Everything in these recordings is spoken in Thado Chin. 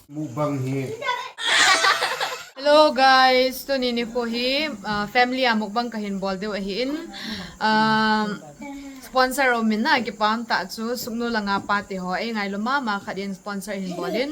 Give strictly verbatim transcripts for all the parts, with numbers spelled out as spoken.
Mukbang hi. Hello guys, tuni nikho hi, uh, family a mukbang kahin bol diu ahin. Um, sponsor umin na, kipah tah chu, Sugnu langa pate ho, ei ngailu mama khat in sponsor hin bolin.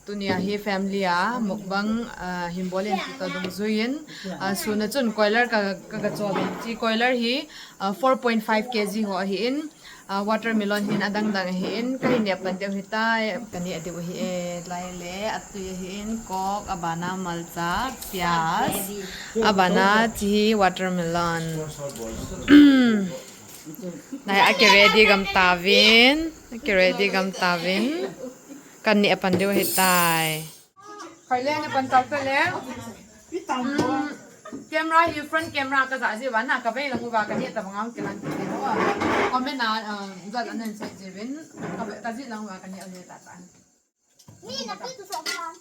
Tuni a hi family a mukbang, uh, hin bolin ti toh dungjuiyin. Uh, suna chun coiler ka, ka, ka chol in. Chi coiler hi, uh, four point five K G ho ahin. Ah, watermelon hin adang dang ahin, kahin neh pan diu ahitai, kaneh diu ahi e, lai le, atui ahin, coke, abana malcha, piaz, abana chi hi watermelon. Nai, aki ready gam tauvin, aki ready gam tauvin, kaneh pan diu ahitai. Khai le, neh pan tau te le. Hmm, camera hi front camera ka ja ji uva na, ka vei lang uva ka neh tabang a kilang kiti ho. Comment a, ah, ja ja nan sei ji uvin. Ka vei, ka ji lang uva ka neh le ta ta. Ni na ki tu so ka.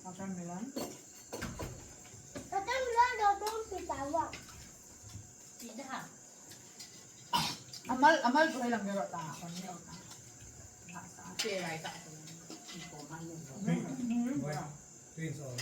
Watermelon. Watermelon lo tong pitawa. Pita. Amal, amal tu hai lang gerot ta, kon ni ota. Sa, sa. Pe lai ta. Ko man ni. Hmm, hmm, hmm. Twins all.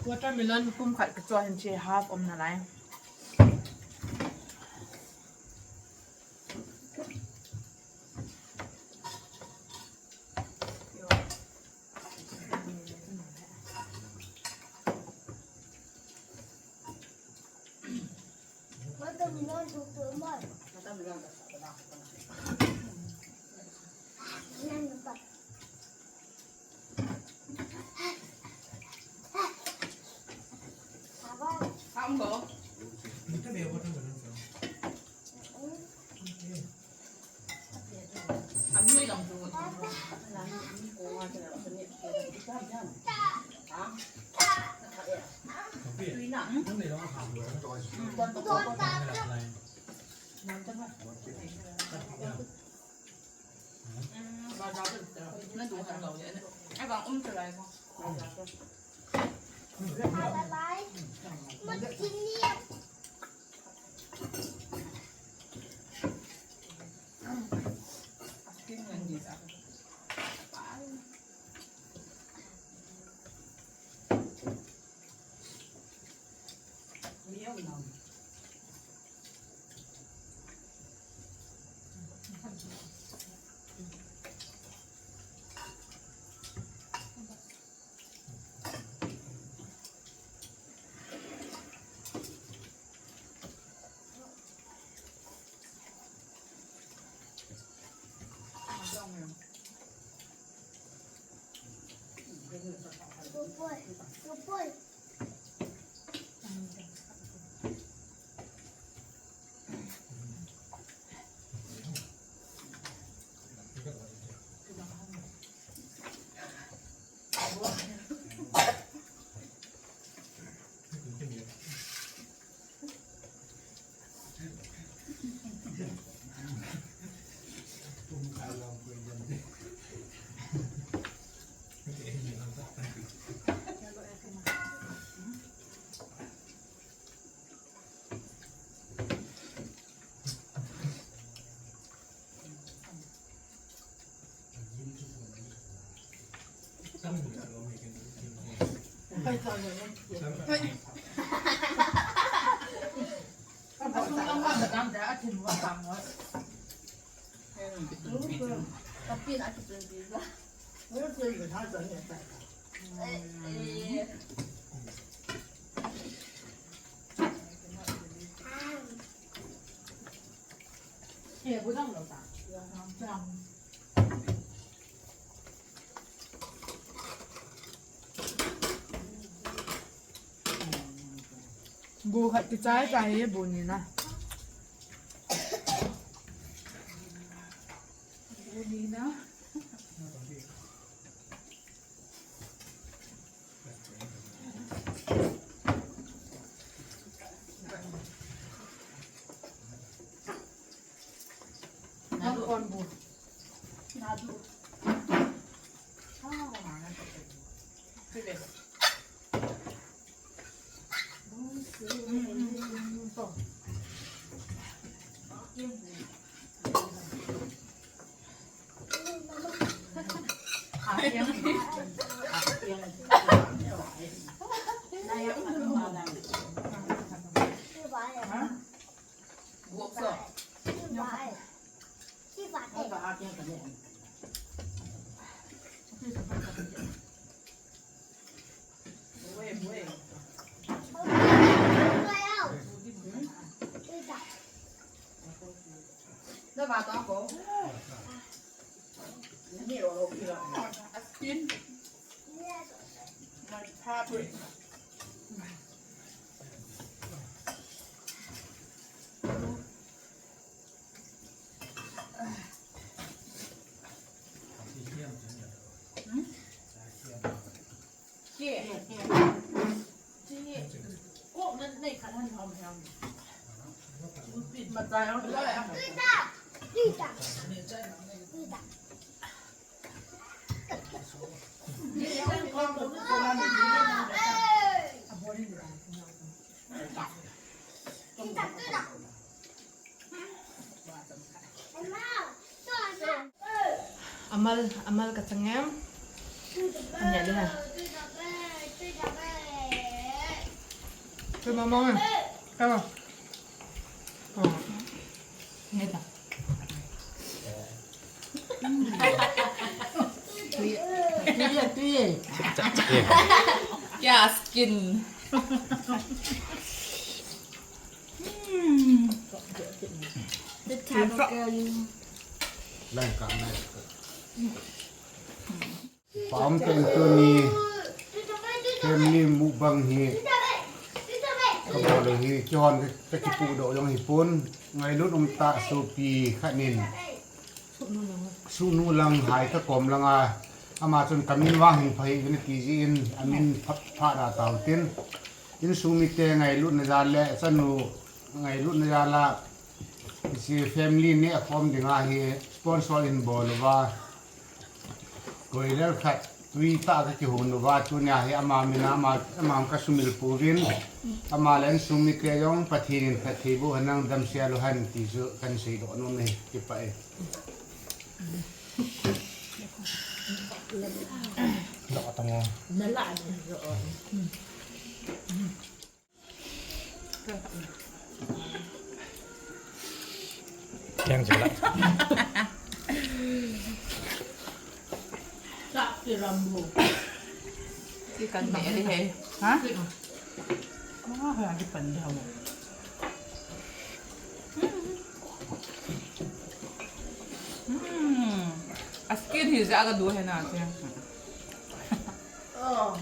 Watermelon pum khat kachoh hin, hiche half um nalai. Bu khat kichai chai hi bu ni na. Bu ni na. Amal, amal kachang em. Anya dia. Ke mama. Ke. Oh. Ni ta. Tui, tui, tui. Kya skin? Hmm. The title girl, you. Langka na. Pam ten tuni family mukbang hi kabol hi kihon ka kipu doh jong hipon, ngailut umtah sopi khat in Sunu lang hai ka kom langa, ama chun kamin vang hin pha hi vin ti jin, amin pha, pha da tau tin. Insung mite ngailutna jal le, chanu ngailutna jal a, si family ne akhom dinga hi sponsor in bol uva. Koilel khat tui ta ka kihon uva, tunia hi ama mina ama, ama ka sumil puvin. Ama le insung mite jong Pathen in phatthei boh hen lang damsel u hen ti chu kan seidoh nom e, kipah e. Keng jela. Sa ti rambu. Ti kan ni ari he. Ha? Ah, ha, di pan daw. Hmm. A skin hi ja ka du he na te. Oh.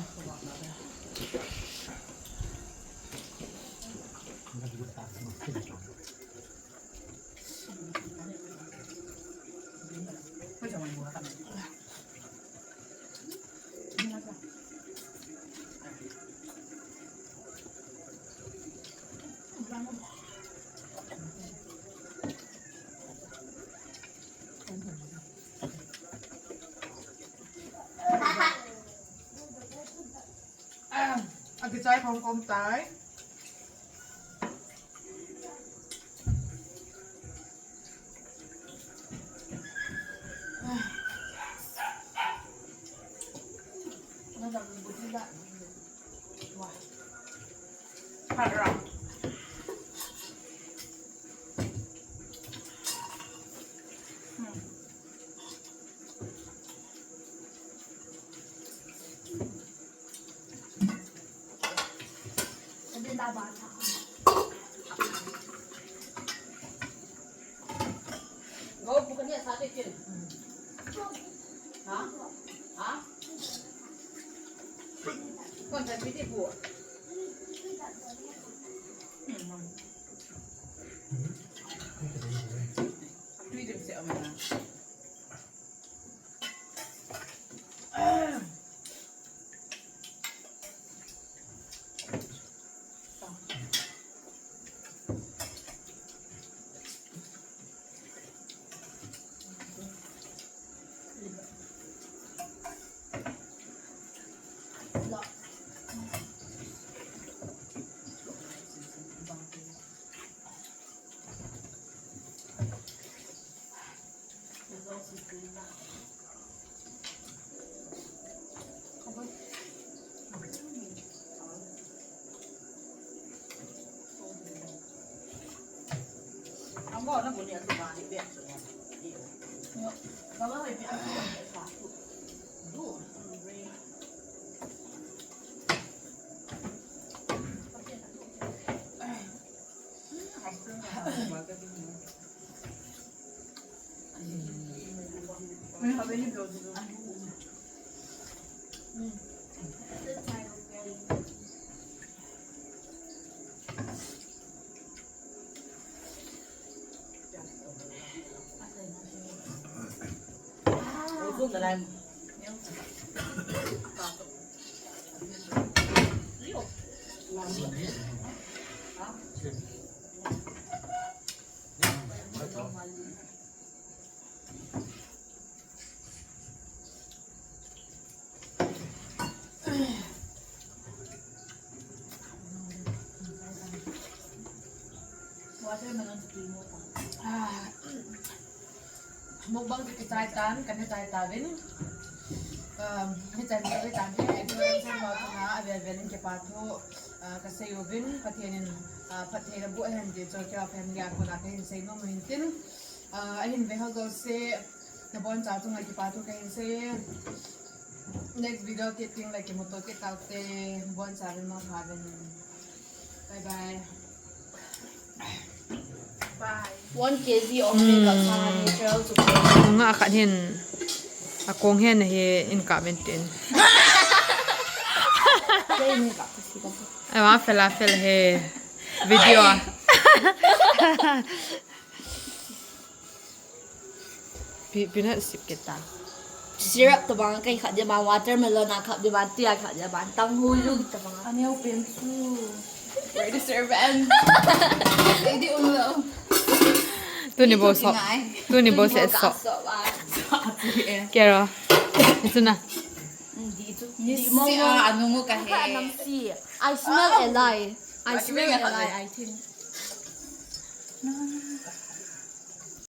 Ah, akichai khom khom tai. Mukbang chu kichai tan, kan he chai tauvin. Um, hichan ka ve tan he, influencer ho chunga avel vel in kipa thu, uh, ka sei uvin, Pathen in, uh, phatthei naboh hen ti chu keiho family a kona kahin sei nom u hin tin. Uh, ahin ve ho jouse, nabonchau chunga kipa thu kahin sei e. Next video kit teng le kimuto kit taute, nabonchauvin mangpha uvin. Bye bye. Bye. One K G of makeup, natural to. Nga khat hin. Akong hen hi in ka ben tin. Ai ma fel a fel he. Video a. Pi, peanut sip kita. Syrup tabang kai khat dia ban, watermelon a khat dia ban, tia khat dia ban, tang hui lu tabang. Aneo pen su. Ready serve and. Ready umlo. Tuni bo so. Tuni bo se so. Kero. Itu na. Di tu. Ni si a anu mu ka he. Ka nam si. I smell a lie. I smell a lie, I think.